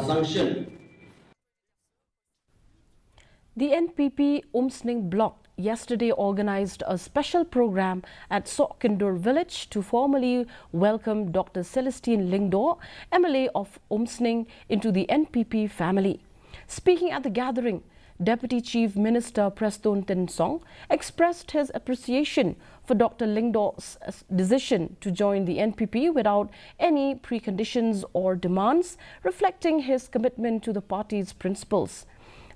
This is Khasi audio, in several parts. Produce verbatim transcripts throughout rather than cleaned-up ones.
Sanction. The N P P Umsning Bloc yesterday organized a special program at Sohkyndur village to formally welcome Doctor Celestine Lyngdoh, M L A of Umsning, into the N P P family. Speaking at the gathering, Deputy Chief Minister Prestone Tynsong expressed his appreciation for Doctor Lyngdoh's decision to join the N P P without any preconditions or demands, reflecting his commitment to the party's principles.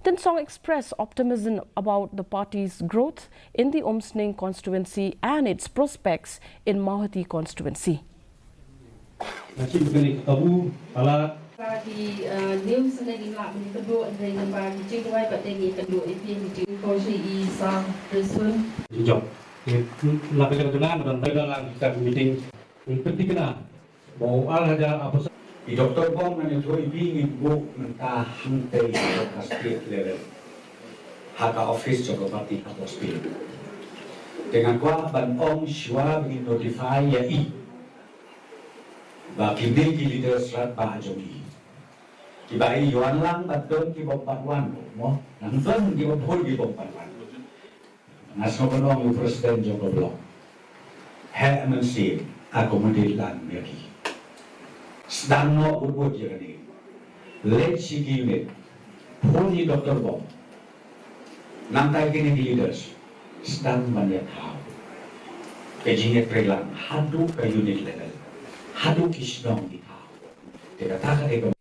Tynsong expressed optimism about the party's growth in the Umsning constituency and its prospects in Mawhati constituency. Nga shim kane ka kabu, palat. Ba ki, eh, new sene ngi lah ban ïakynduh hynrei namar ki jingduwai pat te ngi ïakynduh ïa phi ha ki jingkhuslai i Sam Prestone. Jong. Ngi lah ka jong jong nga don ba la lang kita meeting. Ngi pynthikna ba u ar hajar arphew san. I Doctor Bong ngan ïathuh ïa phi ngi buh mynta hangtei ha ka state level. Ha ka office jong ka party ha Boston. Te nga kwah ban ong shuwa ba ngin notify ïa i. Ba kine ki leaders rangbah jong i. Kiba i wan lang ba don ki bym pat wan mo. Nang don ki bym pat, ki bym pat wan. Nga sngewbha ong u president jong ka block. Heh mynsiem accommodate lang ïa ki. Sdang noh wut wut ïa kane. Leit sha ki unit. Phone ïa Doctor Bong. Nangta kine ki leaders sdang ban ïathaw. Ka jingïatreilang haduh ka unit level. Haduh ki shnong ki thaw. Te kata ka dei ka